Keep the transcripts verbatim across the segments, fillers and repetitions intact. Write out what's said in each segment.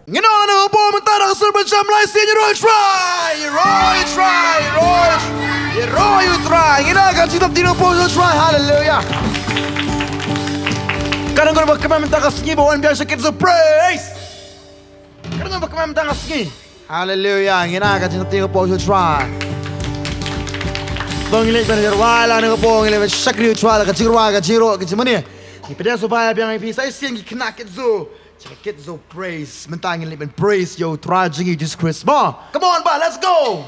Ngin ong na ka por mynta da ka sur ba jam lai sien, ïa roi trai, ïa roi trai, ïa roi, ïa roi u trai. Ngin ong ka jingtap ti na ka por u trai. Haleluya. Ka dang ba kmen mynta ka sngi ba wan biang sha kit Zo praise. Ka dang ba kmen mynta ka sngi. Haleluya. Ngin ong ka jingtap ti na ka por u trai. Ba ngin leit ban rwai la na ka por, ngin leit ban shakri u trai la ka jingrwai, ka jingro, ka jingmane. Ngi pdiang sngewbha ïa biang ïa phi sa shisien ki khynnah kit Zo. Sha kit Zo praise. Mynta ngin leit ban praise ïa u Trai jong ngi Jisu Khrist. Mo, come on, ba, let's go.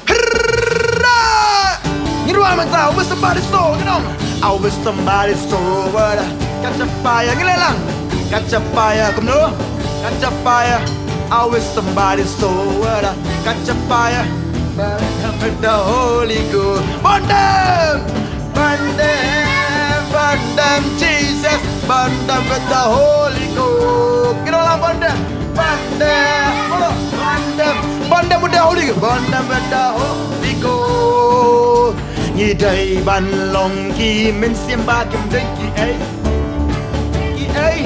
Hurrah! Ngin rwai mynta, I wish somebody saw, ngin ong. I wish somebody saw what I, catch a fire, ngin leit lang. Catch a fire, kumno? Catch a fire. I wish somebody saw what I, catch a fire. Burn them with the Holy Ghost. Burn them! Burn them, burn them, Jesus. Burn them with the Holy Ghost. Ngin ong lang, burn them. Burn them. Burn them. Burn them with the Holy Ghost. Burn them with the Holy Ghost. Ngi dei ban long ki mynsiem ba kim dei ki ei. Ki ei.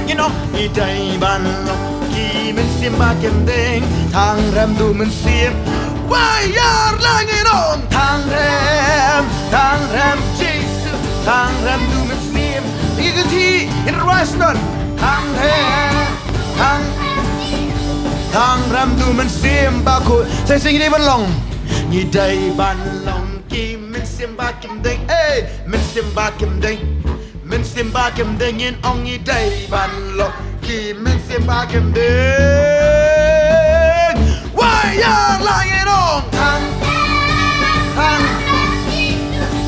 Ngin ong ngi dei ban long ki mynsiem ba kim dei. Thang rem du mynsiem. Wai ïar la ngin ong. Thang rem, thang rem Jisu. Thang rem du mynsiem. Ngi kynti, ngin rwai sdang. Thang rem, thang, thang rem du mynsiem bakhuid. Sa shisien ngi dei ban long. Ngi dei ban long ki mynsiem ba kim dei, eh, mynsiem ba kim dei. Mynsiem ba kim dei, ngin ong ngi dei ban long ki mynsiem ba kim dei. Wai ïar la ngin ong. Thang, thang,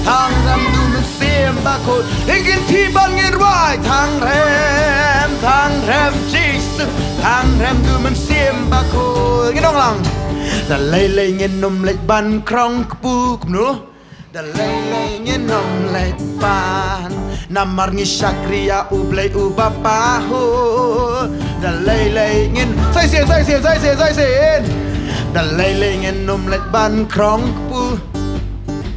thang rem du mynsiem bakhuid. Ngi kynti bad ngin rwai. Thang rem, thang rem Jisu. Thang rem du mynsiem bakhuid. Ngin ong lang. Da lei lei ngin ym leit ban krong kpu, kumno? Da lei lei ngin ym leit ban, namar ngi shakri ïa U Blei uba pahuh. Da lei lei ngin, sa shisien, sa shisien, sa shisien, sa shisien. Da lei lei ngin ym leit ban krong kpu.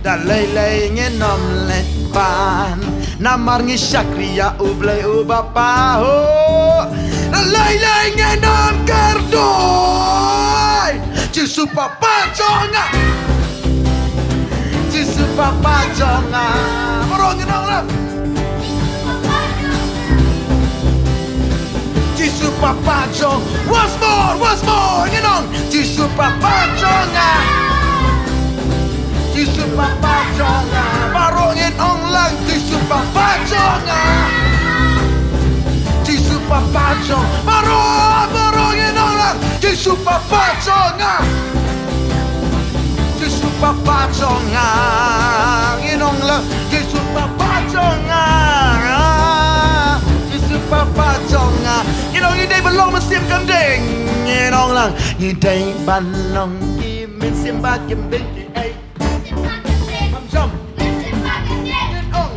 Da lei lei ngin ym leit ban, namar ngi shakri ïa U Blei uba pahuh. Da lei lei ngin ym kyrduh. Jisu Papa jong nga. Jisu Papa jong nga. Baroh ngin ong lang. Jisu Papa jong. Once more, once more. Ngin ong. Jisu Papa jong nga. Jisu Papa jong nga. Baroh ngin ong lang. Jisu Papa jong nga. Jisu Papa jong. Baroh, baroh ngin ong lang. Jisu Papa jong nga. Jisu Papa jong nga. Ngin ong lang. Jisu Papa jong nga. Jisu Papa jong nga. Ngin ong ngi dei ban long mynsiem kam dei. Ngin ong lang. Ngi dei ban long ki mynsiem ba kim dei ki ei. Kam jam. Ngin ong.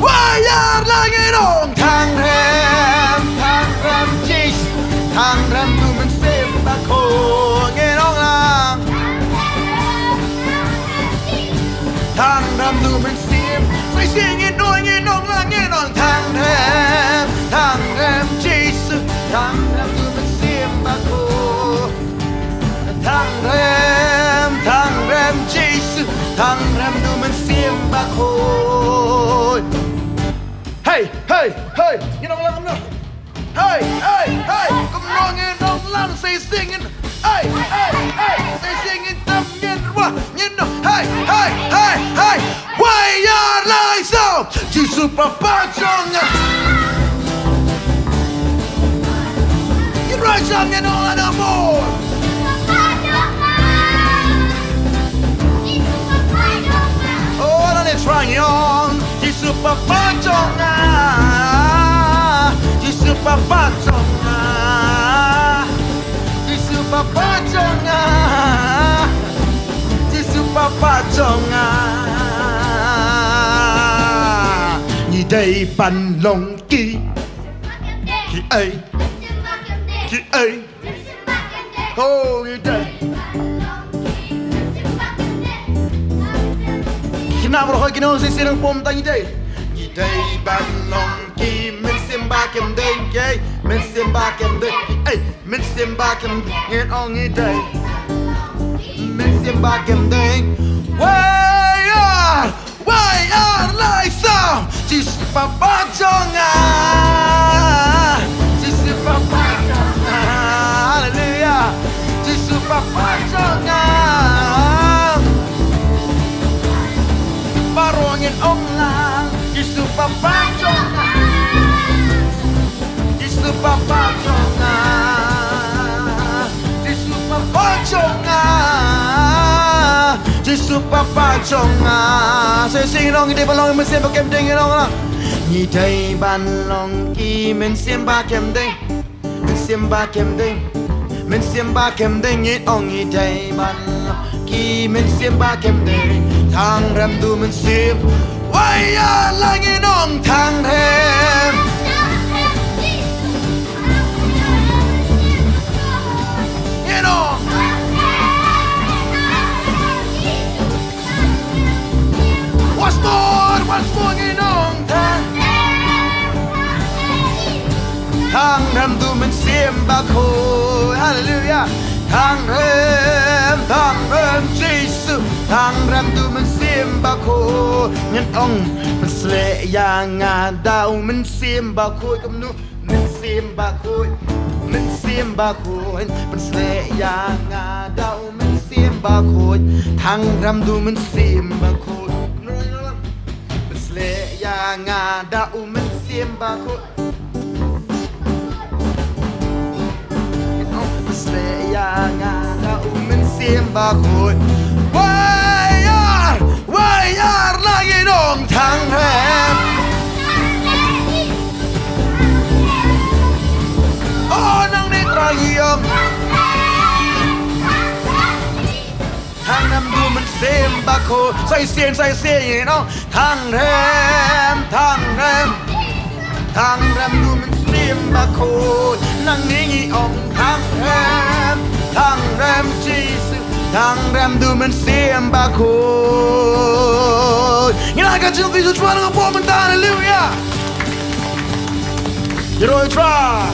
Wai ïar la ngin ong. Thang rem, thang rem Jisu. Thang rem du mynsiem bakhuid. Ngin ong lang. Thang rem du mynsiem. Sa shisien ngin ong, ngin ong lang, ngin ong. Thang rem, thang rem Jisu. Thang rem du mynsiem bakhuid. Thang rem, thang rem Jisu, thang rem du mynsiem bakhuid. Hey, hey, hey, ngin ong lang kumno? Hey, hey, hey, kumno ngin ong lang sa shisien ngin. Hey, hey, hey, sa shisien ngin tam ngin rwai, ngin ong. Hey, hey, hey, hey. Wai ïar la i so. Jisu Papa jong nga. Ngin rwai sha ngin ong la na mo. Oh, la ne trai ong. Jisu Papa jong nga. Jisu Papa jong nga. Jisu Papa jong nga. Jisu Papa jong nga. Ngi dei ban long ki. Ki ei. Ki ei. Oh, ngi dei. Nang rhoi ki nong shisien nang pom tang ngi dei. Ngi dei ban long ki mynsiem ba kem dei, ki mynsiem ba kem dei, ki ei mynsiem ba kem dei, ngin ong ngi dei. Mynsiem ba kem dei. Wei ar, wei ar lai sam. Jisu Papa jong nga. Jisu Papa jong nga. Haleluya. Jisu Papa jong nga. Baroh ngin ong lang. Jisu Papa jong nga. Jisu Papa jong nga. Jisu Papa jong nga. Jisu Papa jong nga. Sa shisien ngi ong ngi dei ban long mynsiem ba kem dei, ngi ong lang. Ngi dei ban long ki mynsiem ba kem dei. Mynsiem ba kem dei. Mynsiem ba kem dei, ngi ong ngi dei ban long ki mynsiem ba kem dei. Thang rem du mynsiem. Wei ar lai ngin ong thang rem. Ngin ong. Once more, once more, ngin ong thang. Thang rem du mynsiem bakhuid. Haleluya. Thang rem, thang rem Jisu. Thang rem du mynsiem bakhuid. Ngin ong, pynshlur ïa nga da u mynsiem bakhuid kumno. Mynsiem bakhuid, mynsiem bakhuid, pynshlur ïa nga da u mynsiem bakhuid. Thang rem du mynsiem bakhuid. Pynshlur ïa nga da u mynsiem bakhuid. Pynshlur ïa nga da u mynsiem bakhuid. Wei ar, wei ar lai ngin ong thang rem. Oh, nang ni Trai ïong. Thang rem du mynsiem bakhuid. Sa shisien, sa shisien, you know. Thang rem, thang rem. Thang rem du mynsiem bakhuid. Nang ni ngi ong thang rem, thang rem Jisu. Thang rem du mynsiem bakhuid. Ngi la ka jong ki ju chwa nga pom mynta, haleluya. Ïaroh Trai.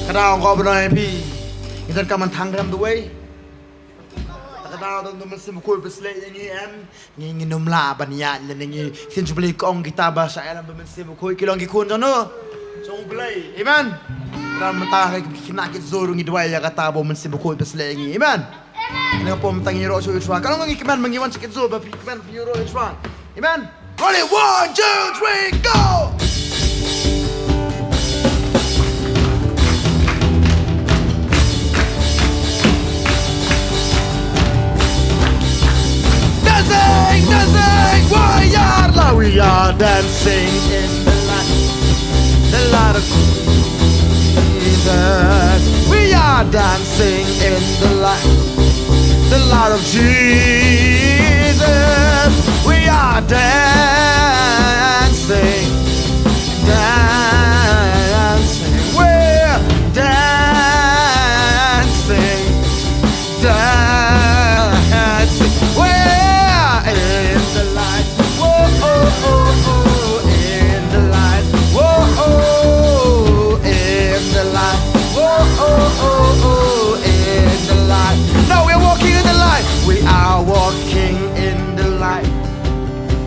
Ka daw ko ba nai phi. Ngi don ka man thang rem du wei. Ka daw don du mynsiem bakhuid pynshlur ïa ngi em. Ngi, ngin ym lah ban ïaid lane ngi, ktien jong U Blei ka ong kita ba sha ïalam bad mynsiem bakhuid ki long ki khun jong no, jong U Blei. Amen. Ka daw mynta ha ki khynnah ki kjat ruh ngi duwai ïa kata ba u mynsiem bakhuid pynshlur ïa ngi. Amen. Ngi pom tang ïaroh sha U Trai. Ka long ngi kmen ba ngi wan sha ki kjat ba phi kmen phi ïaroh U Trai. Amen. Ready, one, two, three, go! Dancing, dancing, we are la, we are dancing in the light, the light of Jesus. We are dancing in the light, the light of Jesus. We are dancing, dancing. We're dancing, dancing. We're in the light. Whoa, oh, oh, oh, in the light. Whoa, oh, oh, in the light. Whoa, oh, oh, oh, in the light. Now we're walking in the light. We are walking in the light.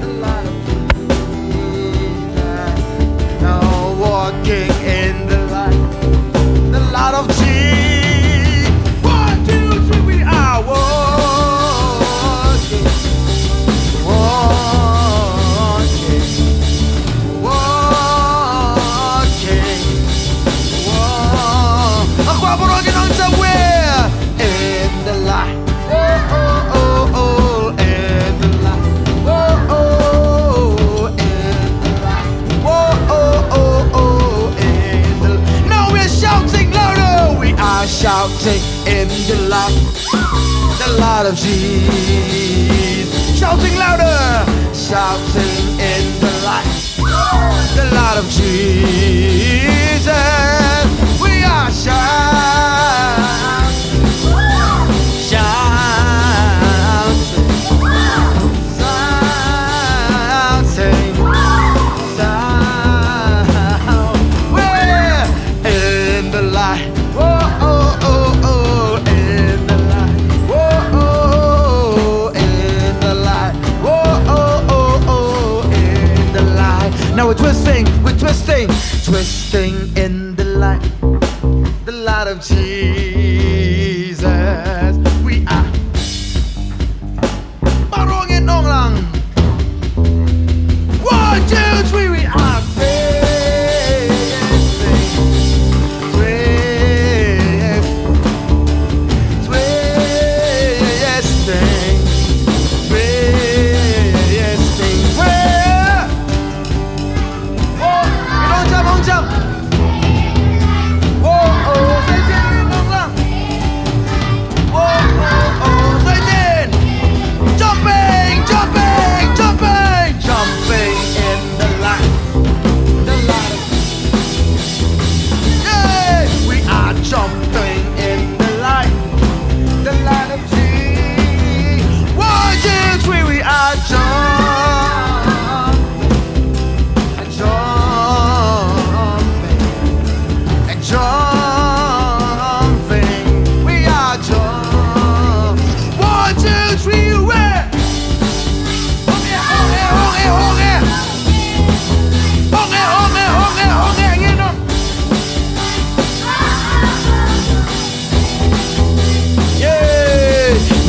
The light of Jesus. Now walking in the light. The light of Jesus. One, two, three, we are walking. Walking. Walking. Walking. Akwa borogin on somewhere in the light. Oh, oh, oh, oh, in the light. Oh, oh, oh, in the light. Oh, oh, oh, oh, in the light. Now we're shouting louder. We are shouting in the light. The light of Jesus. Shouting louder. Shouting in the light. The light of Jesus. We are shouting, shouting, shouting.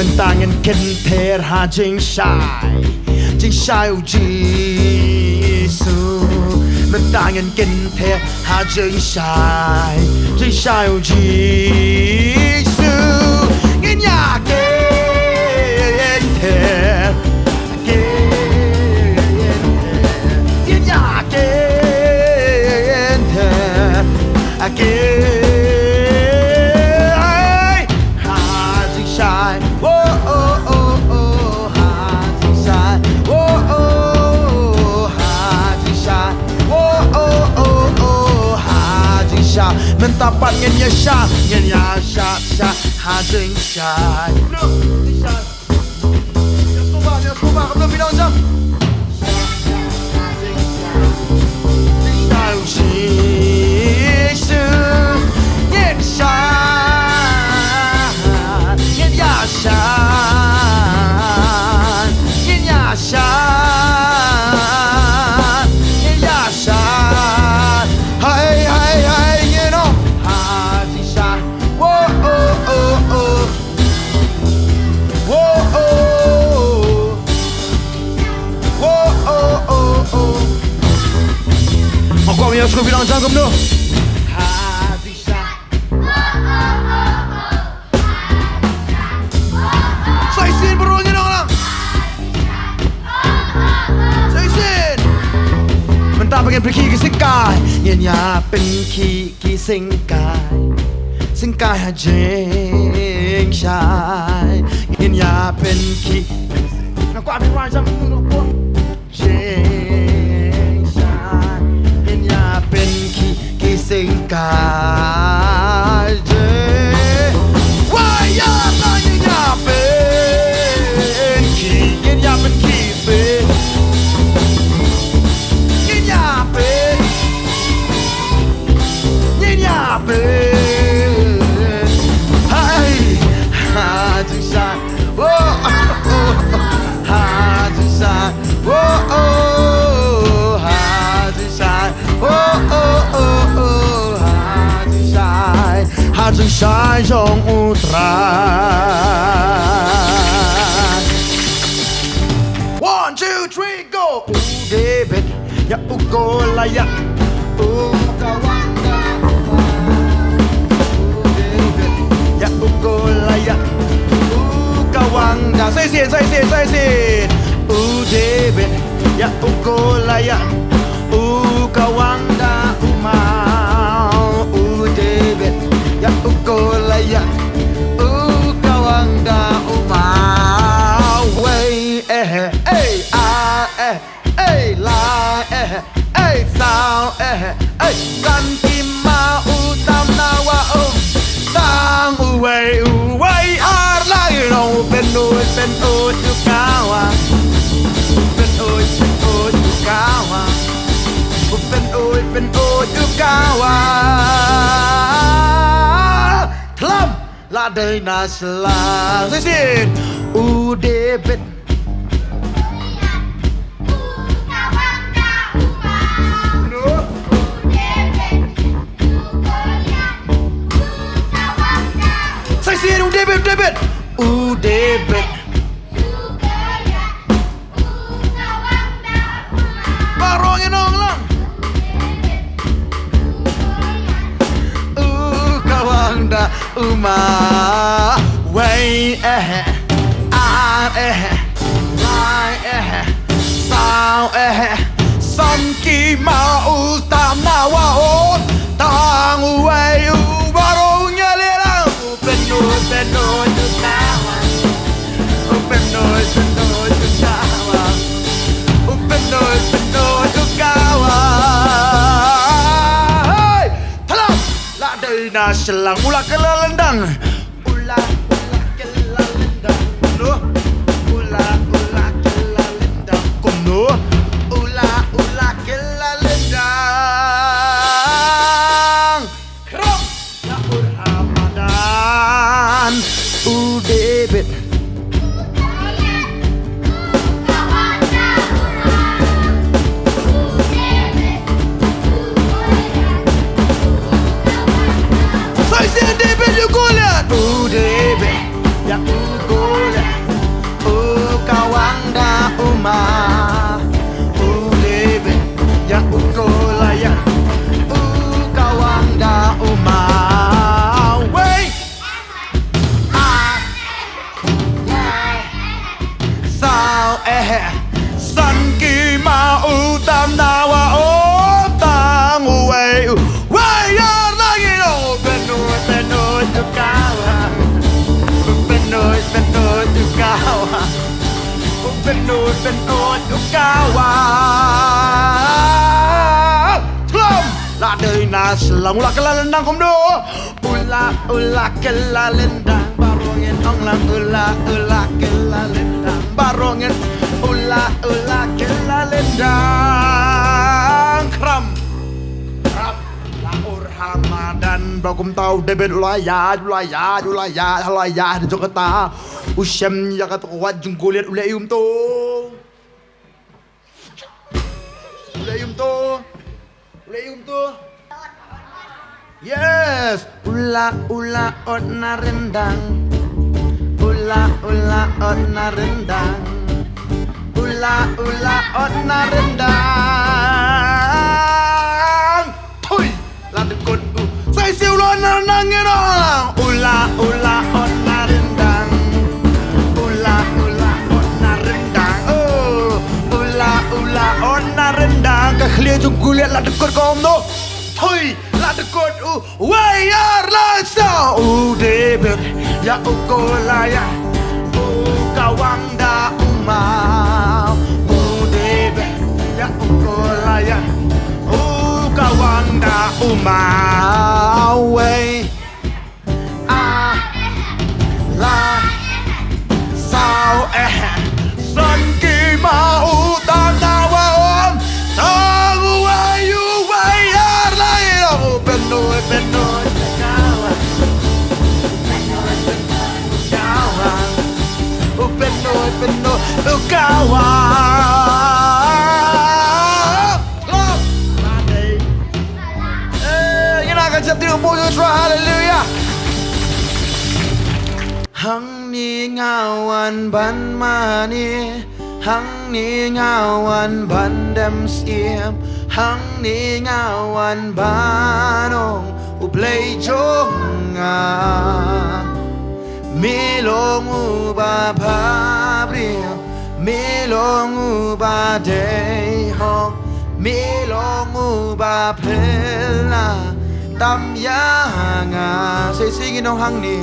Mynta ngin kynther ha jingshai, jingshai u Jisu. Mynta ngin kynther ha jingshai, jingshai u Jisu. Ngin ïa kynther, kynther, ngin ïa kynther. Ake, ai, ha jingshai, oh, oh, oh, oh, ha jingshai, oh, oh, ha jingshai, oh, oh, oh, oh, ha jingshai. Mynta pat ngin ïa shad, ngin ïa shad, shad, ha jingshai. Kumno, jingshai. Ïa sngewbha, ïa sngewbha, kumno phi dang jam? Jisu, ngin shad, ngin ïa shad, ngin ïa shad, ngin ïa shad. Hai, hai, hai, ngin ong. Ha jingshad. Whoa, oh, oh, oh. Whoa, oh. Whoa, oh, oh, oh. Nga kwah ban ïa sngewbha bilang jang kumno. Ha jingshad. Sa shisien baroh ngin ong lang. Sa shisien. Mynta ba ngin pynkhih ki syngkai. Ngin ïa pynkhih ki syngkai, syngkai ha jingshai. Ngin ïa pynkhih. Nga kwah phi wan jam kumno. Jingshai. Ngin ïa pynkhih ki syngkai. Jing. Wai ïa ba ngin ïa pynkhih. Ngin ïa pynkhih. Ngin ïa pynkhih. Ngin ïa pynkhih. Hai, ha jingshai. Oh, oh, oh, oh. Ha jingshai. Oh, oh, ha jingshai. Oh, oh, oh, oh, ha jingshai. Ha jingshai jong U Trai. One, two, three, go. U David, ïa u Goliath. U Kawang da U David, ïa u Goliath. U Kawang da. Sa shisien, sa shisien, sa shisien. U David, ïa u Goliath. U Kawang da u maw. U David, ïa u Goliath. U Kawang da u maw. Wei eh, eh, ah, eh. Ei, la, eh, ei, saw, eh, ei, san ki ma u tam na wa um. Tang uwei, uwei, ar la, you know, u Pyndoid, Pyndoid, u Kawang. U Pyndoid, Pyndoid, u Kawang. U Pyndoid, Pyndoid, u Kawang. Tlam. La dei na sla. Sa shisien. U David. Sa shisien u David, David. U David. Baroh ngin ong lang. U Kawang da u maw. Wei eh, ar eh, lai eh, saw eh, san ki ma u tam na wa um. Tang uwei u baroh ngin ïa leh lang. U Pyndoid, Pyndoid, u Kawang. U Pyndoid, Pyndoid, u Kawang. U Pyndoid, Pyndoid, u Kawang. Hey! Thalam! La dei na shlang, u la kylla lyndang. U la, u la kylla lyndang. Kumno? U la, u la kylla lyndang. Kumno? U la, u la kylla lyndang. Khrong. Ïa u Ramadan, u David. Sa shisien David ïa u Goliath. U David ïa u Goliath. Pynut pynut u kawa. Thlom. La dei na slang u la kylla lyndang kumno. U la u la kylla lyndang. Baroh ngin ong lang u la u la kylla lyndang. Baroh ngin u la u la kylla lyndang. Kram. Kram. La ur ha madan ba kumta u David u la ïaid u la ïaid u la ïaid u la ïaid jong kata. U shem ïa kata ka wat jong u Goliath, u leh aïu kumto. U leh aïu kumto. U leh aïu kumto. Yes. U la u la ot na ryndang. U la u la ot na ryndang. U la u la ot na ryndang. Thui. La dkut u. Sa shisien u la ot na ryndang ïa no. U la u la ot na ryndang. U la u la ot na ryndang. Oh. U la u la ot na ryndang. Ka khlieh jong u Goliath la dkut kumno. Thui. La dkut u. Wei ar lai sa. U David ïa u Goliath. U kawang da u maw. U David ïa u Goliath. U kawang da u maw wei. A la saw eh. San ki ma u ta na wa om. Sa u wei u wei ar lai u pynoi pynoi kawa. Kawa. U pynoi pynoi kawa. Eh, ngin ïa ka jingtip u Trai, haleluya. Hangne nga wan ban mane, hangne nga wan ban dem syiem, hangne nga wan ban ong U Blei jong nga. Me long uba bhabriew, me long uba dei hok, me long uba phylla tam ïa nga. Sa shisien ngin ong hangne,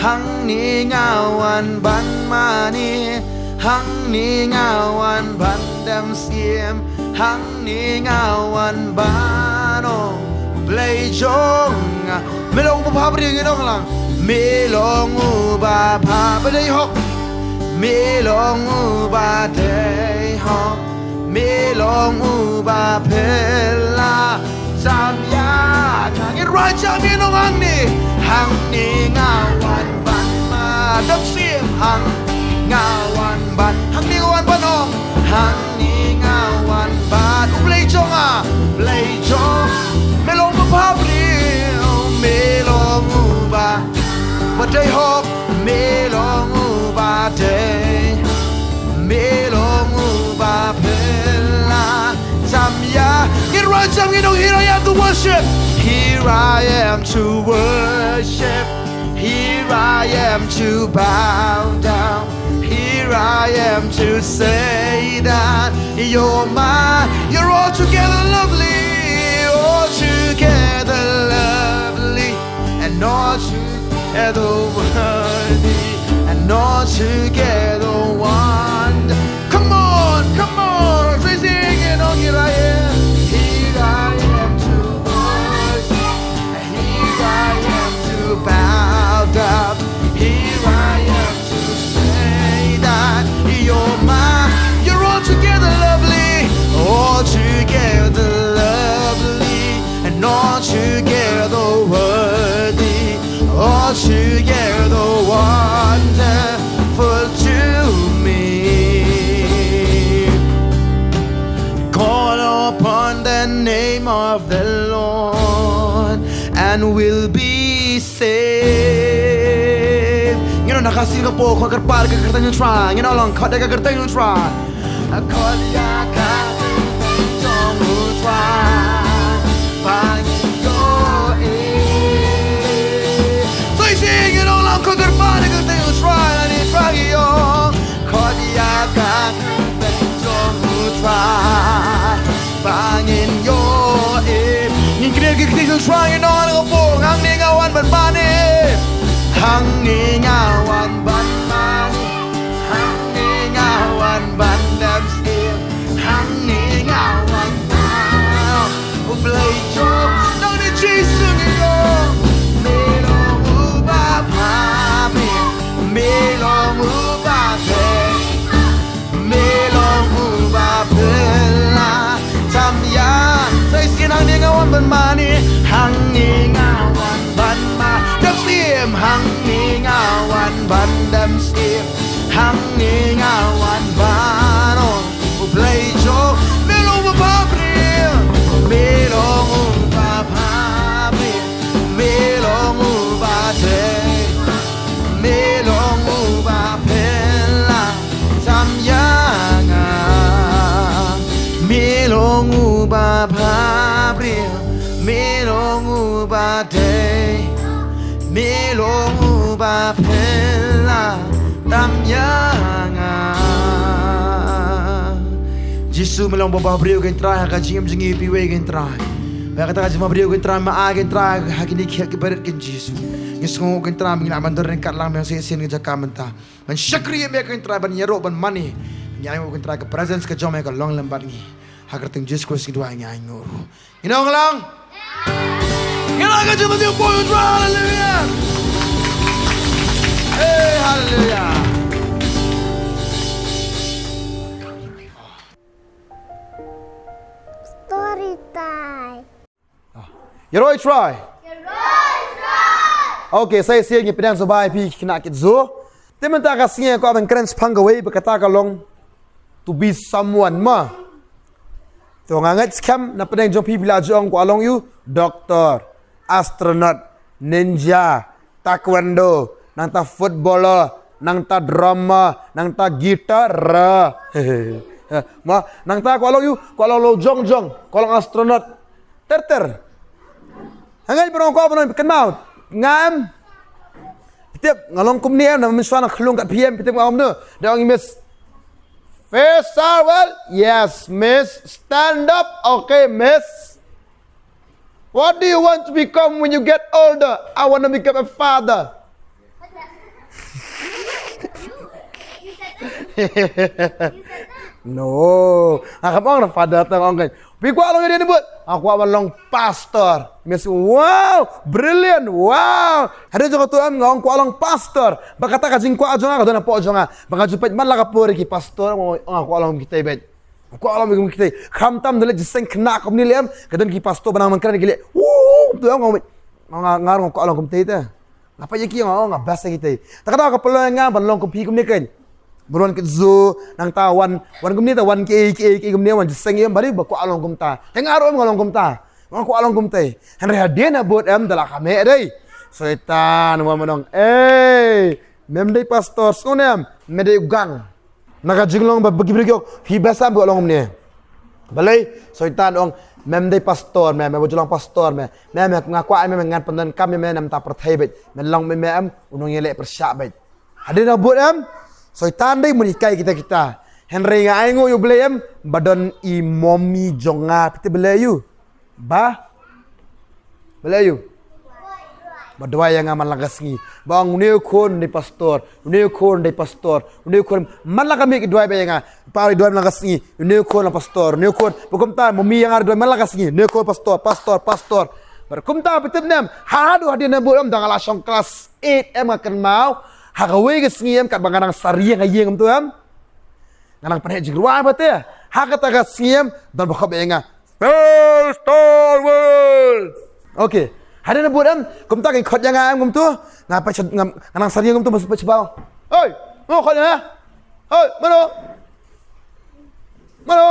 hangne nga wan ban mane, hangne nga wan ban dem syiem, hangne nga wan ban ong U Blei jong nga. Me long uba bhabriew, ngin ong lang. Me long uba bha, ba dei hok. Me long uba dei hok. Me long uba phylla tam ïa nga. Ngin rwai jam, ngin ong hangne, hangne nga wan ban mane, dem syiem, hangne nga wan ban, hangne nga wan ban ong, hangne nga wan ban U Blei jong nga, Blei jong. Me long uba bhabriew, me long uba, ba dei hok, me long uba dei, me long uba phylla tam ïa. Ngin rwai jam, ngin ong, here I am to worship. Here I am to worship. Here I am to bow down. Here I am to say that you're my, you're altogether lovely, altogether lovely, and altogether worthy, and altogether wonderful. Come on, come on, raise it again, oh, here I am, here I am to worship. Here I am to bow down. Here I am to say that you're my, you're altogether lovely, altogether lovely, and altogether worthy, altogether wonderful to me. Call upon the name of the Lord and will be saved. Ngin ong na ka sien ka por, khot kyrpad ïa ka kyrteng U Trai. Ngin ong lang, khot ïa ka kyrteng U Trai. Khot ïa ka kyrteng jong U Trai. Ba ngin ïoh. Sa shisien ngin ong lang, khot kyrpad ïa ka kyrteng U Trai. Ngi Trai ïoh. Khot ïa ka kyrteng jong U Trai. Ba ngin ïoh im. Ngin kren ki kti jong U Trai, ngin ong ha kane ka por, hangne nga wan ban mane. Hangne nga wan ban mane. Hangne nga wan ban Mane hangne nga wan ban ma dam sim, hangne nga wan ban dam sim, hangne nga wan ban ong U Blei jong me long uba pha briew, me long uba pha briew, me long uba dei, me long uba pynlah tam ïa nga. Me long uba pha briew, me long uba dei, me long uba pynlah tam ïa nga. Jisu, me long uba pha briew kein Trai, ha ka jingim jong ngi phi wei kein Trai. Ba kata ka jingpha briew kein Trai, ma ai kein Trai ha kine ki heh ki barit kein Jisu. Ngi sngew kein Trai ba ngi la ban don ryngkat lang, me ong sa shisien ka jaka mynta ban shakri ïa me kein Trai, ban ïaroh ban mane. Ngi ainguh kein Trai ka presence ka jong me ka long lem bad ngi. Ha ka kyrteng Jisu Khrist ngi duwai, ngi ainguh. Ngi ong lang. Ngi la ka jingpynbeit ïa U Trai, haleluya. Hey, haleluya. Story time. Ïaroh ïa U Trai. Okay, sa shisien ngi pdiang sngewbha ïa phi ki khynnah ki kynthei. Te mynta ka sngi nga kwah ban kren shaphang kawei ba kata ka long to be someone ma. To nga ngeit skhem na pdeng jong phi phi la ju ong kwah long ïa u doctor, astronaut, ninja, taekwondo, nangta footballer, nangta drummer, nangta guitar. Ma, nangta kwah long ïa u, kwah long long jong jong, kwah long astronaut. Ter ter. Hangne ba ong kwah ba ong, phi kynmaw. Ngam. Phi tip nga long kumne em, na mynshuwa nga khlung kat phi em, phi tip nga ong kumne. Da ong i miss. Face towel. Yes, miss. Stand up. Okay, miss. What do you want to become when you get older? I want to become a father. No. Nga kam ong na father tang ong kan. Phi kwah long ïa dei ne bud? Nga kwah ban long pastor. Miss, wow, brilliant, wow. Hadien jong katu em nga ong kwah long pastor. Ba kata ka jingkwah jong nga ka don hapoh jong nga. Ba nga ju peit man la ka por ki pastor, nga kwah long kum kita beit. Kwah long kum kita. Khamtam da leh jingïaseng khynnah kumne leh em, ka don ki pastor ba nang ban kren ki leh. Woo, tu em nga, nga, nga kwah long kum kita. Nga peit ïa ki nga ong nga best ïa kita. Ta ka daw ka pynlong ïa nga ban long kum phi kumne kein. Ban wan kit zoo, nangta wan, wan kumne ta wan kiei kiei kiei kumne wan jingïaseng em, bari ba kwah long kumta. Te nga ruh em nga long kumta. Nga kwah long kumta. Hynrei hadien habud em da la ka meh dei. Soitan wan ban ong, "Ei, mem dei pastor, sngew ne em, me dei u gang." Na ka jinglong ba ki briew ki ong, "Phi best em, phi kwah long kumne." Balei? Soitan ong, "Mem dei pastor me, me ba ju long pastor me. Me, me nga kwah me, me ngan pyndonkam me, me na bynta pyrthei beit. Me long me, me em u nongïaleh pyrshah beit." Hadien habud em, Soitan dei mut hikai kita kita. Hynrei nga ainguh ïa U Blei em, ba don i mommy jong nga, phi tip balei ïa u? Ba, balei ïa u? Ba duwai ïa nga man la ka sngi. Ba ong une u khun dei pastor, une u khun dei pastor, une u khun man la ka miet ki duwai beit ïa nga. Pari duwai man la ka sngi, une u khun la pastor, une u khun. Ba kumta mommy ïa nga duwai man la ka sngi, une u khun pastor, pastor, pastor. Ba kumta phi tip ne em, haduh hadien habud em da nga la shong klas eight em nga kynmaw. Ha kawei ka sngi em katba nga nang sar ïing ha ïing em tu em. Nga nang pynheh jingrwai ba te. Ha kata ka sngi em don ba khot ïa nga. Pastor Well. Okay. Hadien habud em, kumta ki khot ïa nga em kumtu. Nga peit sha, nga, nga nang sar ïing kumtu, nga peit shabar. Hoi, mano khot ïa nga? Hoi, mano? Mano?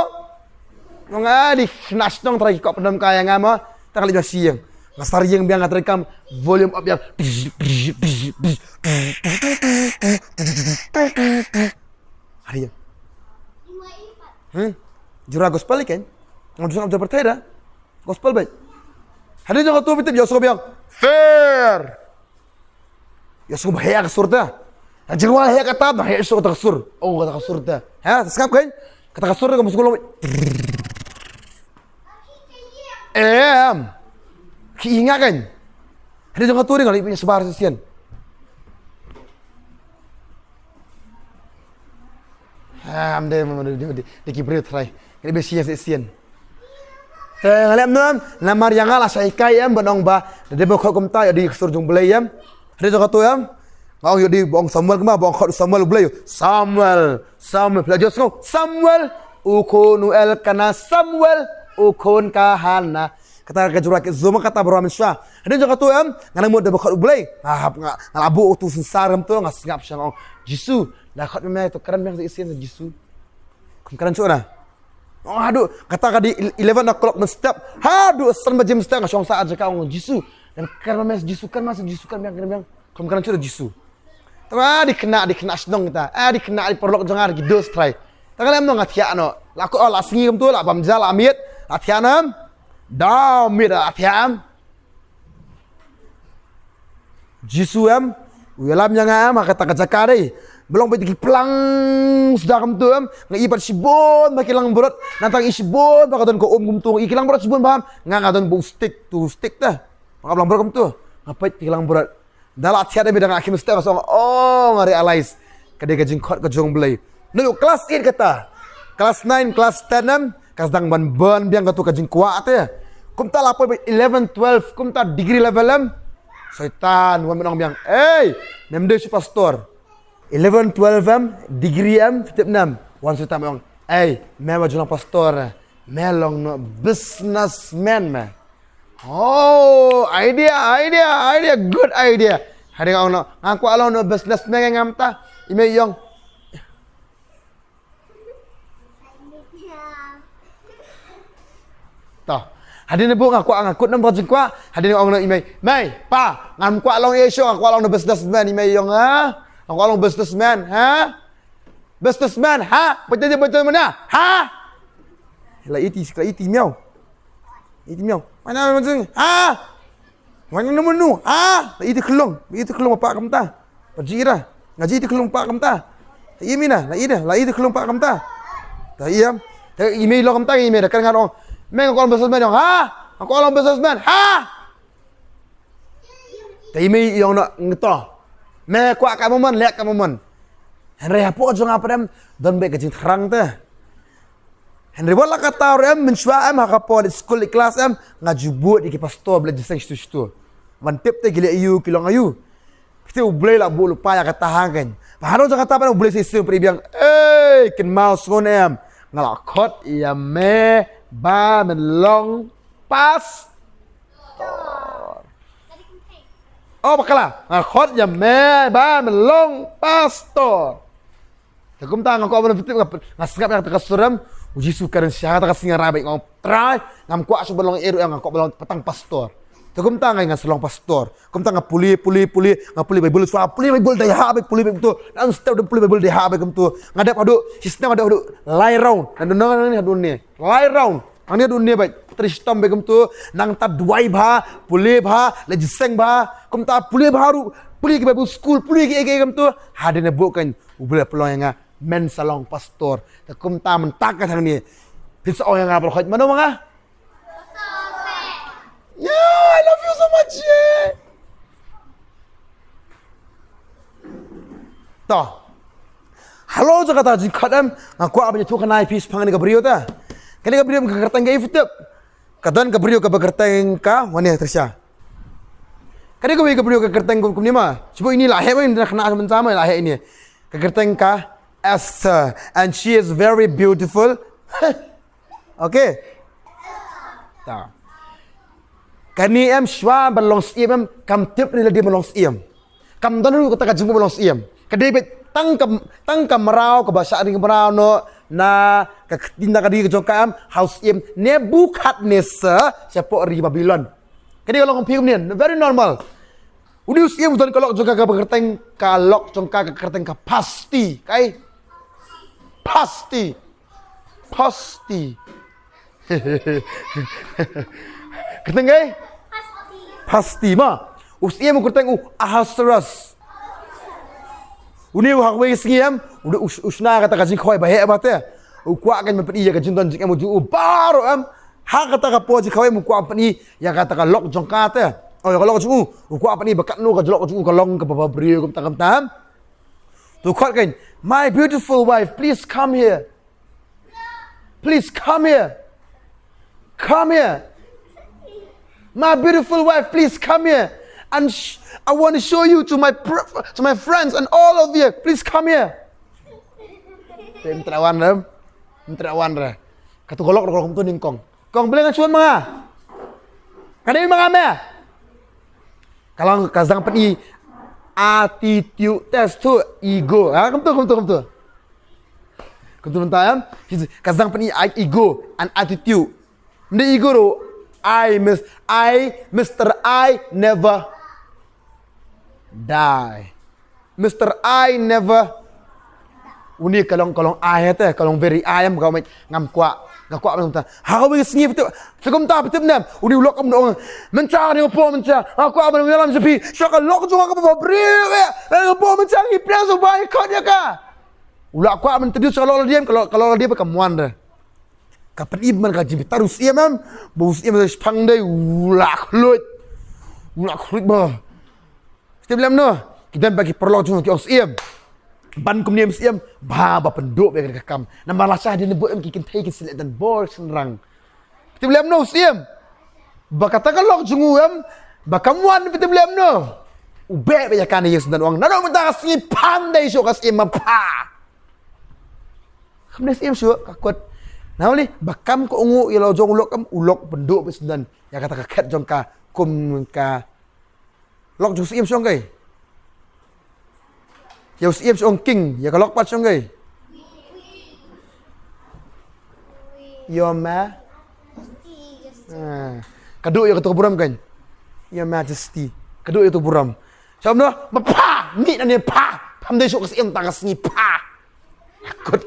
Nga dei na shnong trai ki kwah pyndem kai ïa nga mo. Tang leit na sha ïing. Nga sar ïing biang, nga treikam volume up biang. Hari. Hmm? Jura gospel kan? Ngam jura jura pertai da. Gospel beit. Hadien jong katu phi tip ïohsngew biang. Fair. Ïohsngew ba heh ka sur ta. Na jingwa heh kata, na heh shuh kata ka sur. Oh, kata ka sur ta. Ha, sngap kan? Kata ka sur ka muskul. Em. Ki ingat kan? Hadien jong katu ri ngan leit pynshai shabar shisien. Ha, am de, am de, de, de ki briew trai. Ngi dei ba shisien shisien. Te nga leh em, namar ïa nga la shai kai em, ban ong ba da dei ba khot kumta ïa dei ka sur jong Blei em. Hadien jong katu em. Nga ong ïa dei ba ong Samuel kumba, ba ong khot Samuel Blei. Samuel, Samuel, phi la ju sngew Samuel. U khun u Elkana, Samuel, u khun ka Hana. Kata ka jingkyrpad kat zoma kata baroh mynshuwa. Hadien jong katu em, nga nang mut da ba khot U Blei. Nga hap nga, nga la buh utu u sensar kumtu, nga sngap sha nga ong, Jisu, da khot me to kren biang sa shisien sa Jisu. Kum kren shuh na. Oh, haduh, kata ka dei eleven o'clock mynstep. Haduh san baje mynstep nga shong sah ha jaka, ong, Jisu. Da kren ma me sa Jisu, kren ma sa Jisu, kren biang, kren biang. Kum kren shuh da Jisu. Te ba dei khynnah, dei khynnah shnong kita. Eh, dei khynnah, dei paralok jong nga, dei ki dos trai. Te nga lem noh nga thiah noh. La ko, la sngi kumtu, la bam ja, la miet, la thiah noh. Da miet la thiah. Jisu em, u ïalam ïa nga em, ha kata ka jaka dei. Ba long beit ki plang sda kumtu em, nga i pat shibun bha ki langbrot, nangta nga i shibun bha ka don ka um kumtu, nga i ki langbrot shibun bha em, nga nga don ba u stick, tu stick te. Ba ka langbrot kumtu, nga peit ki langbrot. Da la thiah da mi da nga khim step nga song, oh, nga realize. Ka dei ka jingkhot ka jong U Blei. Nang u class eight kata. Class nine, class ten em, ka sdang ban burn biang katu ka jingkwah te. Kumta la poi ba eleven, twelve, kumta degree level em. Soitan wan ban ong biang, ei, mem dei shu pastor. Eleven, twelve em, degree em, fitip nem. Wan Soitan ban ong, ei, me ba ju long pastor, me long noh businessman me. Oh, idea, idea, idea, good idea. Hadien nga ong noh, nga kwah long noh businessman, nga ngam ta. I mei i ong. To. Hadien ba nga kwah, nga kut noh ba ka jingkwah. Hadien nga ong noh i mei, mei, pa, ngam kwah long ïa shuh, nga kwah long noh businessman, i mei i ong, ha? Nga kwah long businessman, ha? Businessman, ha? Betul, betul mana? Ha? La iti, la iti miau. Iti miau. Mana, mana, ha? Wan ngan menu, ha? La ïa te khlong, la ïa te khlong ba pah kumta. Ba ji ira, nga ji te khlong ba pah kumta. La ïa mina, la ïa, la ïa te khlong ba pah kumta. Ta ïa, ta i mei long kumta, i mei da kan ngan ong, mei nga kwah long businessman ong, ha? Nga kwah long businessman, ha? Ta i mei i ong noh, nga to. Mei kwah ka moment, leh ka moment. Hynrei hapoh jong nga pat em, don beit ka jingthrang te. Hynrei wat la katta ruh em, mynshuwa em, ha ka por leit skul leit klas em, nga ju bud ïa ki pastor ba leit jingïaseng shitu shitu. Ban tip te ki leh aïu, ki long aïu. Phi tip U Blei la buh lypa ïa kata hangkein. Ba hadien jong kata pat em U Blei sa ïaseng pyrshah biang. Ei, kynmaw sngew em. Nga la khot ïa me ba men long pastor. Oh, bakla. Nga khot ïa me ba men long pastor. Te kumta nga kwah ban, nga sngap ïa kata ka sur em, u Jisu kren sha kata ka sngi nga rai beit nga ong Trai, ngam kwah shuh ban long ei ruh, nga kwah ban long tang pastor. Te kumta nga, nga sa long pastor. Kumta nga pule, pule, pule, nga pule Bible shuwa, pule Bible dei ha beit, pule beit kumtu. Nang step dei pule Bible dei ha beit kumtu. Nga dep haduh, shisnem nga dep haduh lai round. Nang dei nang haduh ne. Lai round. Hangne haduh ne beit. Trei shitom beit kumtu. Nangta duwai bha, pule bha, leit jingïaseng bha. Kumta pule bha ruh, pule ki Bible school, pule ki ei ei kumtu. Hadien ba buh kein U Blei pynlong ïa nga, men sa long pastor. Te kumta mynta ka tang ne. Phin sa ong ïa nga ba la khot mano ma nga? Yeah, I love you so much, yeah. To. Halor jong kata ka jingkhot em, nga kwah ban ïathuh khana ïa phi shaphang kane ka briew te. Kane ka briew ka kyrteng ka Ifitep. Ka don ka briew kaba kyrteng ka, wane Trisha. Ka dei kawei ka briew ka kyrteng kum, kumne ma. Shu buh ine la heh ma, ine khana mynta ma la heh ine. Ka kyrteng ka Esther, and she is very beautiful. Okay. Ta. Kane em shuwa ban long syiem em, kam tip ne lade ban long syiem. Kam don ruh kata ka jingmut ban long syiem. Ka dei beit tang ka, tang ka mraw kaba shah ring mraw noh na ka ktien, na ka ri ka jong ka em, ha u syiem Nebukhadnessar shapoh ri Babilon. Ka dei ka long phi kumne, very normal. Une u syiem u don ka lok jong ka kaba kyrteng, ka lok jong ka ka kyrteng ka Vashti, kai? Vashti. Vashti. Kyrteng kai? Vashti ma. U syiem u kyrteng u Ahasuerus. Une u ha kawei ka sngi em, u, u, u shna kata ka jingkhawai ba heh ba te. U kwah kein ban pyni ïa ka jingdon jingem u jong u baroh em. Ha kata ka por jingkhawai em u kwah pyni ïa kata ka lok jong ka te. Oh, ïa ka lok jong u, u kwah pyni ba katno ka lok jong u ka long kaba briew kumta kumta em. Te u khot kein, "My beautiful wife, please come here." Please come here. Come here. My beautiful wife, please come here. And sh- I want to show you to my pr- to my friends and all of you. Please come here. Te mynta wan re. Mynta wan re. Katu ka lok, ka lok kumtu nyngkong. Kong, balei ngan shu wan ma nga? Ka dei ma nga me. Ka long ka zang pyni attitude test to ego. Ha, kumtu, kumtu, kumtu. Kumtu mynta em. Ka zang pyni ego and attitude. Mdei ego ruh. I miss, I, Mister I never die. Mister I never. Uni ka long, ka long I hate, ka long very I em, ka ong ngam kwah, nga kwah mynta. Ha kawei ka sngi phi tip, phi kumta phi tip ne em. Uni u lok kam dong. Mynta ni hapoh mynta. Nga kwah ban ïalam sha phi. Sha ka lok jong nga kaba briew eh. Nga hapoh mynta ngi pres u bai khot ïa ka. U la kwah mynta dei sha ka lok la diem, ka lok, ka lok la diem ka muan re. Ka pyni man ka jingbitar u siem em. Ba u siem da shipang dei u la khluit. U la khluit ba. Phi tip lem noh, ki don ba ki paralok jong ki ong siem. Ban kumne em siem, ba, ba pynduh ba ka kam. Namar la shah dien buh em ki kynthei ki selek dan bor shynrang. Phi tip lem noh siem. Ba kata ka lok jong u em, ba kam wan phi tip lem noh. U beh ba ïa kane ïa sdang ong. Nano mynta ka sngi phan dei shuh ka siem ma pha. Kam dei siem shuh ka kot. Nano li, ba kam ka ong u ïa la jong u lok em, u lok pynduh ba sdang. Ïa kata ka khet jong ka, kum ka Lok jong siem shong kai. Ïa u siem shong king, ïa ka lok pat shong kai. Your ma. Ah. Ka duh ïa ka tu ka burom kan. Your Majesty. Ka duh ïa ka tu ka burom. Shong noh, ba pha, ni na ne pha. Pham dei shok ka siem tang ka sngi pha. Lakut.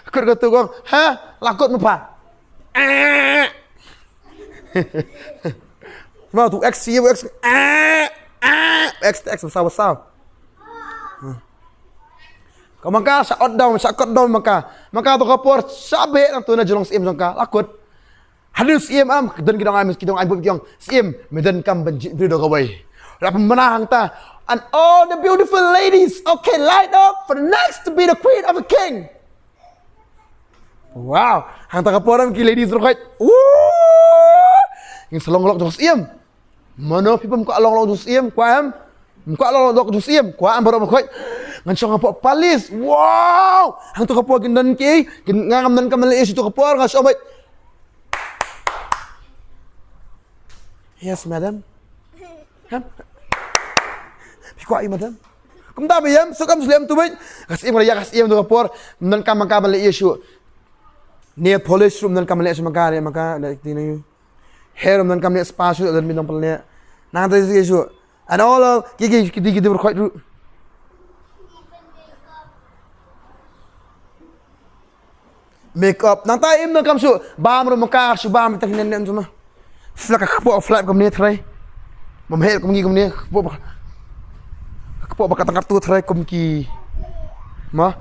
Lakut ka tu kong. Ha? Lakut ma pha. Eh. Ma tu X, tu X. Eh. Eh. X, X, sawa, sawa. Ka maka sa ot dau, sa kot dau maka. Maka tu ka por sa be nang tu na jolong siem jong ka. Lakut. Hadien siem am, don ki dong ai, ki dong ai buh ki ong, siem, me don kam ban jied briew da kawei. La pynbna hangta, and all the beautiful ladies, okay, line up for the next to be the queen of a king. Wow, hangta ka por am ki ladies ruh khait. Woo! Ngin sa long lok jong siem. Mano phi pom kwah long lok jong siem, kwah em? Kwah long lok jong siem, kwah em baroh ba khoi. Ngan shong hapoh palace. Wow! Hangto ka por kin don ki, kin nga ngam don kam leh ïa shuh to ka por nga shong beit. Yes, madam. Hem? Phi kwah ïa madam? Kumta ba ïam, suk am shlem tu beit. Ka siem ka ïa ka siem to ka por. Ngam don kam kam leh ïa shuh. Nail polish ruh ngam don kam leh shuh ma ka, ma ka, da ti na yu. Hair ruh ngam don kam leh spa shuh, don mi nong pynleh. Nang ta ïa shuh. And all of, ki, ki, ki, ki, ki, ruh. Make up. Nang ta im nang kam shu. Bam ruh maka, shu bam, tang nen nen suma. Flak ka kpoh, flak kumne trai. Mam het kumne, kumne, kpoh ba. Kpoh ba ka tang tu trai kum ki. Ma.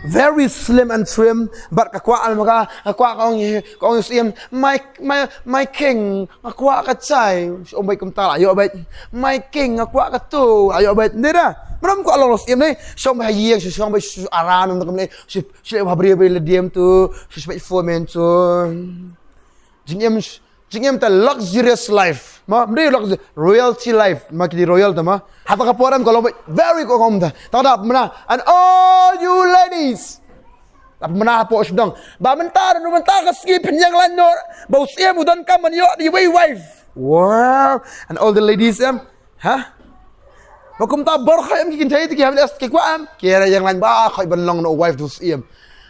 Very slim and trim, but ka kwah al maka, ka kwah ka ong, ka ong siem. My, my, my king. Nga kwah ka chai, shong beit kumta la ïoh beit. My king, nga kwah katu, la ïoh beit. Nda da. Mram kwah long los im ne. Shong beit ha ïing, shong beit shu aran, nda kumne. Shu, shu ha bri bri le diem tu, shu beit fomen tu. Jingim, jingim ta luxurious life. Ma, mri luxury, royalty life. Ma ki di royal ta ma. Hata ka por em ka long beit, very ko kom ta. Ta da mna. And all you ladies. Lap mna hapoh sdang. Ba mynta, mynta ka sngi pynïeng lain noh. Ba u siem u don kam ban ïoh da iwei i wife. Wow. And all the ladies em. Ha? Ba kumta bor khoi em ki kynthei te ki hap leh ki kwah em. Ki ïeng lain ba khoi ban long noh wife da u siem.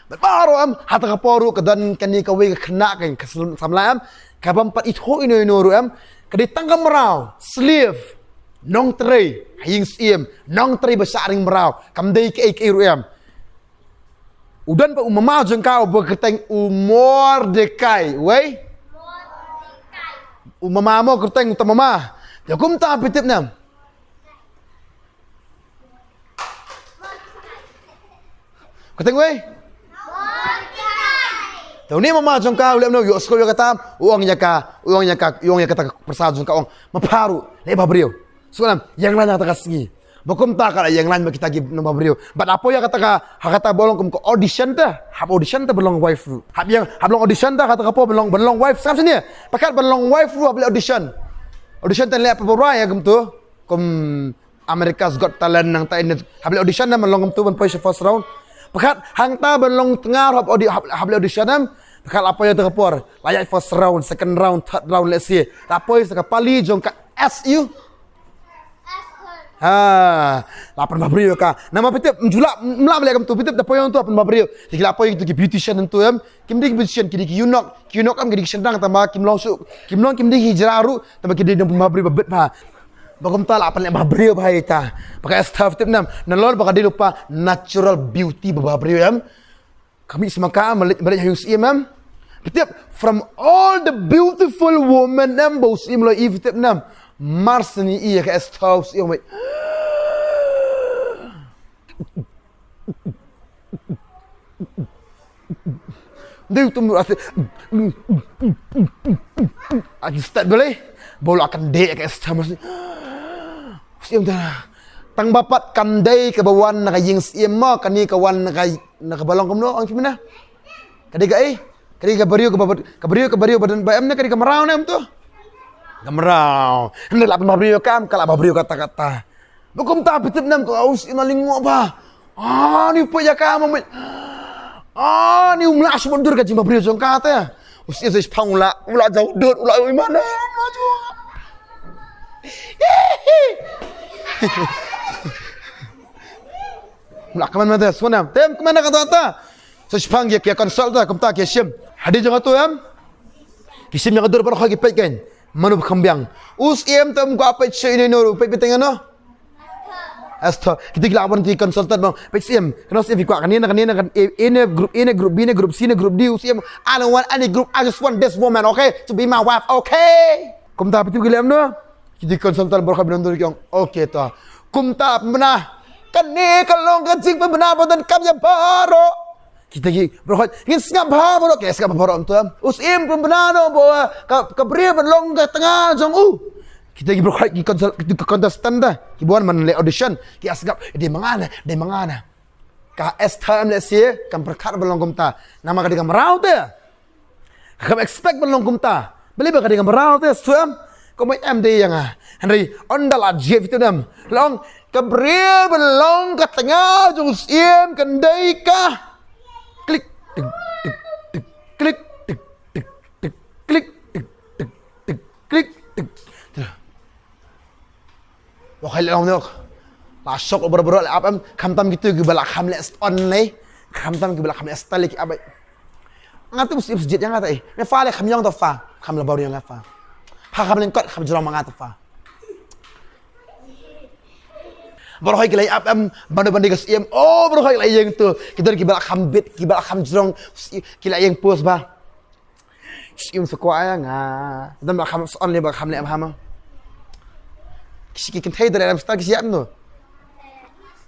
Ba baroh em. Hata ka por ruh ka don kane kawei ka khynnah ka, ka samla em. Ka bym pat ithuh ino ino ruh em. Ka dei tang ka mraw. Slave. Nongtrei. Ha ïing siem. Nongtrei ba shah ring mraw. Kam dei kaei kaei ruh em. U don pat u mama jong ka uba kyrteng u Mordekai. Wei? U mama mo kyrteng uta mama. Te kumta phi tip ne em? Kyrteng wei? Te une mama jong ka u leh noh, ïoh skul ïoh kata, u ong ïa ka, u ong ïa ka, u ong ïa kata ka pyrsa jong ka ong, ma pha ruh, leh ba briew. Sngewbha ïeng lain ha kata ka sngi. Ba kumta ka la ïeng lain bad kita ki nongbah briew. Bad hapoh ïa kata ka, ha kata ba long kum ka audition te. Hap audition te ban long wife ruh. Hap ïeng, hap long audition te kata ka por ban long, ban long wife. Sngap sini. Pakat ban long wife ruh hap leh audition. Audition te leh paper ïa kumtu. Kum America's Got Talent nangta in. Hap leh audition te ban long kumtu ban poi sha first round. Pakat hangta ban long tnga ruh hap audi-, hap, hap leh audition em. Ka la poi ïa ka por, la ïaid first round, second round, third round, let's say. La poi sa ka pali jong ka S U. Ha, la pynbhabriew ïa ka. Namar phi tip, ym ju lah, ym lah ban leh kumtu, phi tip da poi hangtu pynbhabriew. Te ki la poi ïa kitu ki beautician hangtu em. Kim dei ki beautician, ki dei ki eunuch, ki eunuch em ki dei ki shynrang tangba kim long shuh, kim long, kim dei ki jra ruh, tangba ki dei nong pynbhabriew ba bit bha. Ba kumta la pynleh bhabriew bha ïa ka. Ba ka Esther phi tip ne em, nalor ba ka dei lypa natural beauty ba bhabriew em. Ka mih sha ka, ba leit, ba leit ha u syiem em. Phi tip, from all the beautiful women em, ba u syiem u la ïohi, phi tip ne em, mar shen ïohi ïa ka Esther u syiem, mate. Dei u tum ase. Ati stad bele. Ba u la kyndit ïa ka Esther, mar shen ïohi. Syiem te. Tangba pat kam dei kaba wan na ka ïing syiem mo, kane ka wan na ka, na kaba long kumno, ong phi mynne. Ka dei kaei? Ka dei ka briew kaba, ka briew, ka briew ba don ba em ne, ka dei ka mraw ne em to? Ka mraw. Hynrei la pynbhabriew ïa ka em, ka la bhabriew katta katta. Ba kumta phi tip ne em, ka u syiem u lyngngoh bha. Ah, ni u peit ïa ka mo, mate. Ah, ni um lah shu mutdur ka jingbhabriew jong ka te. U syiem sa shiphang u la, u la jaw dud, u la, u la, u la jaw. Mla kmen ma te, sngewbha. Te kmen ka ta ta. Sa shiphang ki, ki consult ta, kumta ki shim. Hadien jong katu em. Ki shim ïa ka dur baroh, ki peit kein. Mano ba kham biang. U syiem te um kwah peit shuh ino ino, peit beit ïa no. Esther. Kita ki lah ban ki consultant bang. Peit syiem. Kano syiem phi kwah, kane ne, kane ne, kane, A ne, group A ne, group B ne, group C ne, group D, u syiem. I don't want any group. I just want this woman, okay? To be my wife, okay? Kumta phi tip ki leh kumno? Kita ki consultant baroh ki bynta ki ong, okay ta. Kumta pynbna. Kane ka long ka jingpynbna ba donkam ïa baroh. Kita ki baroh ngin sngap bha baroh, ki sngap bha baroh, em to em. U syiem pynbna noh ba ka, ka briew ban long ka tnga jong u. Kita ki baroh ki consult, kita ki contestant ta. Kiba wan ban leh audition. Ki sngap, dei ma nga ne, dei ma nga ne. Ka Esther em lehse kam pyrkhat ban long kumta. Namar ka dei ka mraw te. Kam expect ban long kumta. Balei ba ka dei ka mraw te, sngewthuh em? Kumba em dei ïa nga. Hynrei ynda la jied phi tip ne em. Long ka briew ban long ka tnga jong u syiem kan dei ka. Klik, tik, tik, tik, klik, tik, tik, tik, klik, tik, tik, tik, klik, tik. Ba kham leh long ne. La shock baroh baroh la ap em, khamtam kitu kiba la kham leh stone ne. Khamtam kiba la kham leh stone ki ap. Nga tu mesti jied ïa nga ta eh. Me fa leh kham ïong ta fa. Kham la bor ïa nga fa. Ha kham lyngkot kham jrong ma nga ta fa. Baroh ki la ap em, ban ban dei ka syiem. Oh, baroh ki la ïeng tu. Ki don kiba la kham bit, kiba la kham jrong. Ki la ïeng pose ba. Syiem sa kwah ïa nga. Dang ba kham sa on leh ba kham leh bha ma. Ki shi ki kynthei da leh style ki shi ïap no.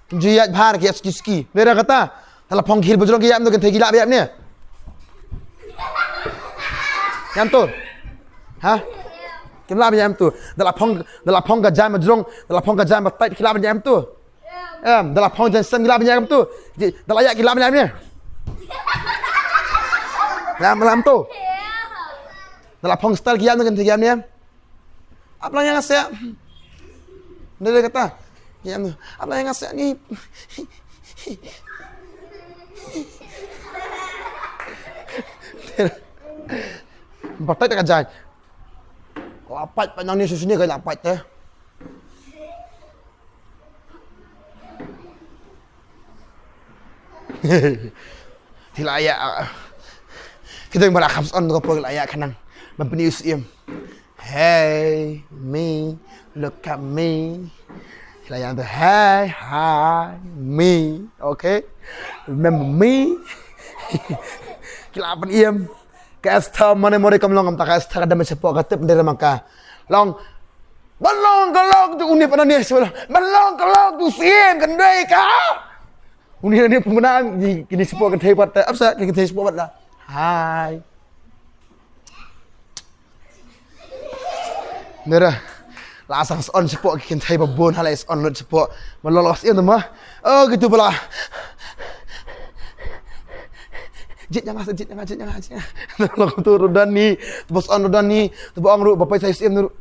Kim ju ïap bha ki ïap ski ski. Mera kata. Da la phong ki hil ba jrong ki ïap no, kynthei ki lah ba ïap ne. Ïap to. Ha? Kim lah ba ïap to. Da la phong, da la phong ka jaiñ ba jrong, da la phong ka jaiñ ba tight ki lah ba ïap to. Em, da la phong jaiñ sem ki lah ban ïap em tu. Ji, da la ïap ki lah ban ïap ne. Lam, lam tu. Da la phong style ki ïap ne, kan ki ïap ne. Ap lang ïa nga seh. Nda da kata. Ïap ne. Ap lang ïa nga seh ni. Batai tak jaiñ. La pait pat nang ni, shisha ni ka la pait te. Ki la ïa. Kita ba la kham sa on ka por ki la ïa khnang. Ban pyni u syiem. Hey, me, look at me. Ki la ïa tu, hey, hi, me. Okay? Remember me? Ki la pyni em. Ka Esther mane mane kam long, kam ta ka Esther ka dam shapoh ka tip ndei ma ka. Long. Ban long ka lok tu uni pana ni shuh. Ban long ka lok tu syiem kan dei ka. Uni ni pemena ni kini shapoh kan thei pat. Apa sa kini thei shapoh pat la. Hai. Nera. La sang sa on shapoh ki kynthei ba bun, ha la sa on lut shapoh. Ba la los ïa ma. Oh, kitu ba la. Jied ïa nga, jied ïa nga, jied ïa nga, jied ïa nga. La kumtu ruh don ni, tu ba sa on ruh don ni, tu ba ong ruh ba peit sa ïa u syiem ruh.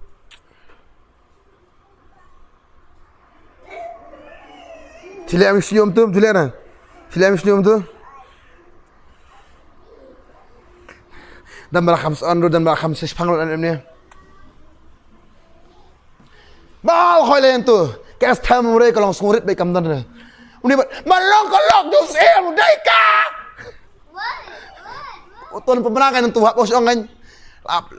Chile am snium tu, chile na. Chile am snium tu. Dan ba la kham san ruh, dan ba la kham shiphang ruh, dan ym ne. Ba hoi la ïa tu. Ka Esther Murray ka long sngewrit bad kam don. Uni ba, ba long ka lok Joseph dei ka. Uton pemena kan tu hap bos ong kan. Lap.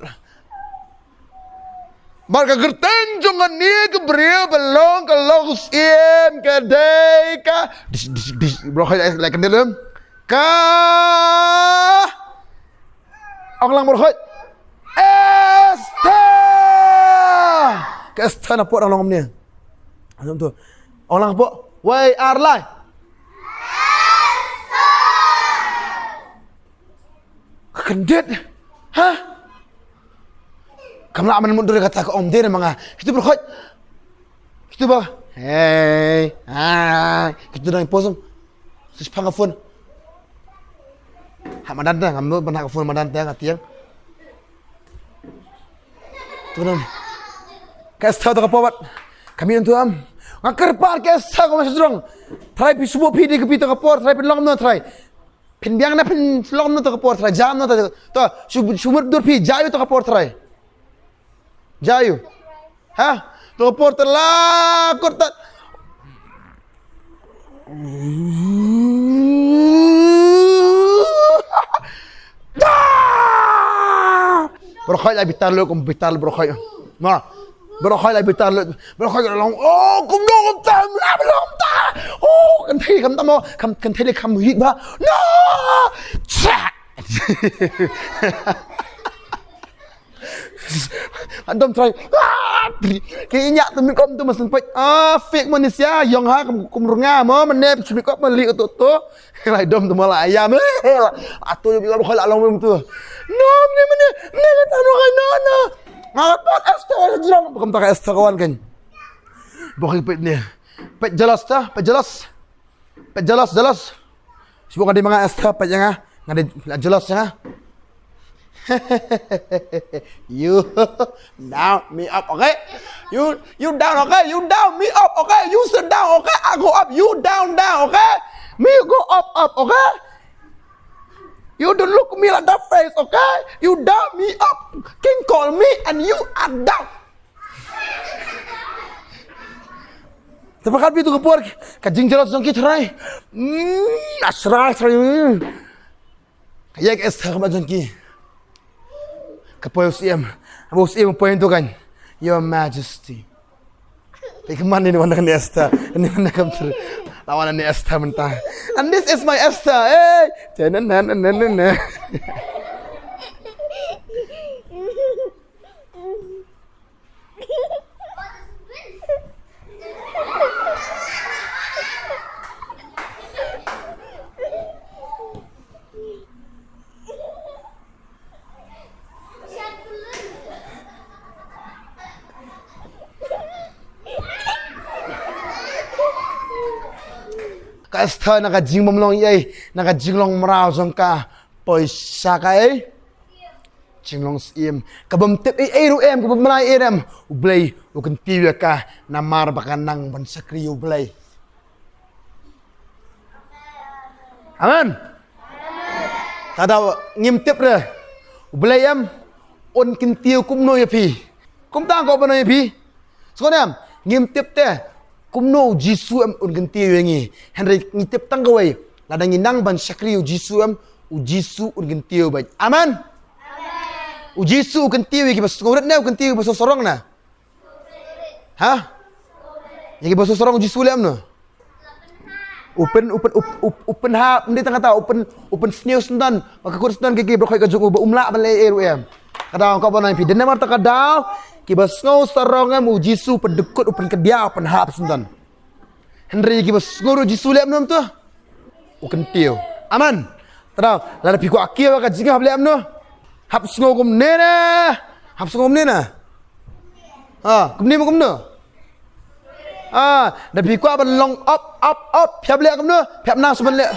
Bad ka kyrteng jong kane ka briew ba long ka lok Joseph ka dei ka. Dis, dis, dis. Bro, hoi la, la kendel. Ka Ong lang bor khoit. Esther. Ka Esther na pok dang long kumne. Alam tu. Ong lang pok. Wei ar lai. Ka kyndit. Ha? Kam lah man mundur kata ka om dei na manga. Kitu bor khoit. Kitu ba. Hey. Hai. Kitu dang posum. Sis pang ka phone. Ha madan ta, ngam ban ha ka phone madan ta, nga tiang. Tu nan. Ka Esther ta ka pawat. Kami antu am. Nga kyrpad ka Esther ka masih jrong. Trai pi subuh pi di ka pi ta ka por, trai pi long no trai. Phin biang na phin long no ta ka por, trai jam no ta. Ta, sub-, subur dur pi, jayu ta ka por, trai. Jayu. Ha? To por tela kor ta. Da! Bor khoit la bitar lo kum bitar bor khoit. Ma. Bor khoit la bitar lo. Bor khoit la long. Oh, kum long ta, la long ta. Oh, kan thei kam ta mo, kam kan thei kam hit ba. No! Cha! Andom trai. Ah, ki inya tu mi kom tu masen pek. Ah, fake manusia. Yong ha kum, kum runga mo, mane mi kom mali tu tu. Lai dom tu mala ayam. Atu yo bilang khol along tu. No, mane, mane, mane, tanu kai, no, no. Nga pot Esther jrong, bukan tak Esther kawan kan. Bukan pet ni. Pet jelas ta, pet jelas. Pet jelas, jelas. Sibuk ngadi manga Esther, pet janga. Ngadi jelas janga. You down me up, okay? You, you down, okay? You down me up, okay? You sit down, okay? I go up, you down, down, okay? Me go up, up, okay? You don't look me like that face, okay? You down me up. King call me and you are down. Te pakat bi tu ka por ka jingjealous jong ki trai. Hmm, asrai trai. Hmm. Ka ïa ka Esther ka ma jong ki. Ka poi u siem. Aba u siem poi tu kan. Your Majesty. Pei ka man ni wan ni Esther. Ni wan kam ter. Lawan ni Esther mynta. And this is my Esther. Hey. Tena na na na na. Ka Esther na ka jingbymlong ei, na ka jinglong mraw jong ka, poi sha ka ei. Jinglong siem. Ka bym tip ei ei ruh em, ka bym bnai ei em. U Blei u kyntiew ïa ka namar ba ka nang ban shakri ïa u Blei. Amen. Tada ngim tip re. U Blei em un kyntiew kumno ïa phi. Kumta ko bnai ïa phi. Sngewbha em, ngim tip te kumno u Jisu em un kyntiew ïa ngi. Hynrei ngi tip tang kawei, lada ngi nang ban shakri u Jisu em, u Jisu un kyntiew bad. Amen. U Jisu u kyntiew ïa kiba sngewrit ne u kyntiew ïa kiba sngewsarong ne? Ha? Ïa kiba sngewsarong u Jisu leh kumno? U pyn, u pyn, u pyn, u pyn hap, ym dei tang kata, u pyn, u pynsniew syndon, ba ka kut syndon ka ki baroh ka jong u ba um lah ban leh ei ruh em. Ka daw ka ba nang phi dei namar ta ka daw kiba sngewsarong em u Jisu u pyndykut, u pynkydia, u pynhap syndon. Hynrei kiba sngew ruh u Jisu leh kumno tu? U kyntiew. Amen. Ta daw, lada phi kwah kiew ka jingïap leh kumno? Hap sngew kumne ne. Hap sngew kumne ne. Ha, kumne mo kumno? Ah, da phi kwah ban long op, op, op, phi hap leh kumno? Phi hap nang shu ban leh.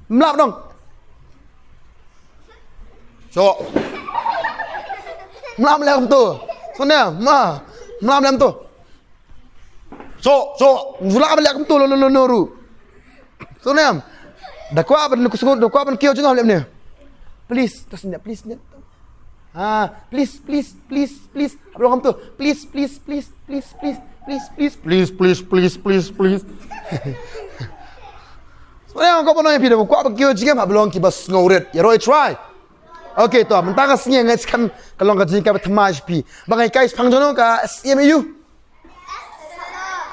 Mlap dong. So. Mlap leh kumto. So ne, ma. Mlap leh kumto. So, so. Mlap leh kumto lo lo lo no ru. So ne. Da kwah ban ku sngew, da kwah ban kiew jong leh ne. Please, tas ne, please ne. Ah, please, please, please, please. Hap long kumto. Please, please, please, please, please, please, please, please, please, please, please, please. Sngewbha ïa ka ba nong ïa phi da ba kwah ba kiew jingim, hap long kiba sngewrit. Ïaroh ïatrai. Okay, to, mynta ka sngi nga ngeit skhem ka long ka jinghikai ba thymmai sha phi. Ba nga hikai shaphang jong no, ka S M U.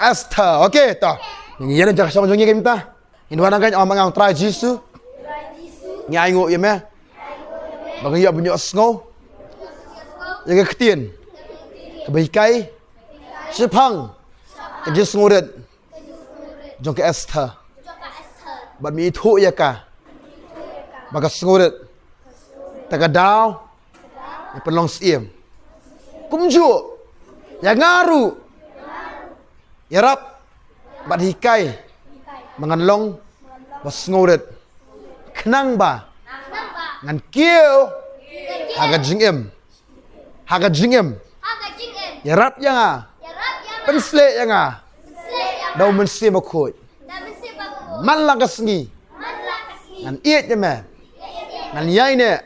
Esther. Okay, to. Ngi ïa na jaka shong jong ngi ka mynta. Ngin wan nang kan, ong ma nga, Trai Jisu, ngi ainguh ïa me ba ngi ïoh ban ïohsngew ïa ka ktien kaba hikai shaphang ka jingsngewrit jong ka Esther. Bad me ithuh ïa ka ba ka sngewrit, te ka daw ïa pynlong syiem. Kumjuh ïa nga ruh, ïarap bad hikai ba ngan long ba sngewrit, khnang ba ngan kiew ha ka jingim, ha ka jingim. Ïarap ïa nga, pynshlei ïa nga da U Mynsiem Bakhuid. Man la ka sngi ngan ïeit ïa me, ngan ïaineh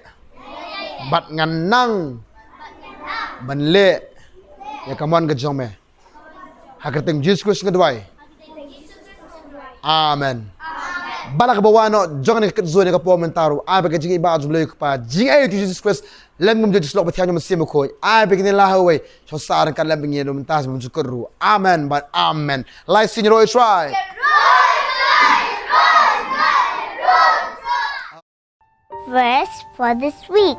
bad ngan nang ban leh ïa ka mon ka jong me. Ha ka kyrteng Jisu Khrist nga duwai. Amen. Ba la ka ba wan noh jong kane ka kyrteng, jong kane ka por mynta ruh, ai ba ka jingïeit ba jong U Blei U Kpa, jingaiei U Jisu Khrist, lem kumjuh Jisu lok ba thiang jong U Mynsiem Bakhuid, ai ba kine la ha wei sha u sah ryngkat lem bad ngi mynta sha mynjukut ruh. Amen bad amen. Lai sien, ïaroh ïatrai. Verse for this week.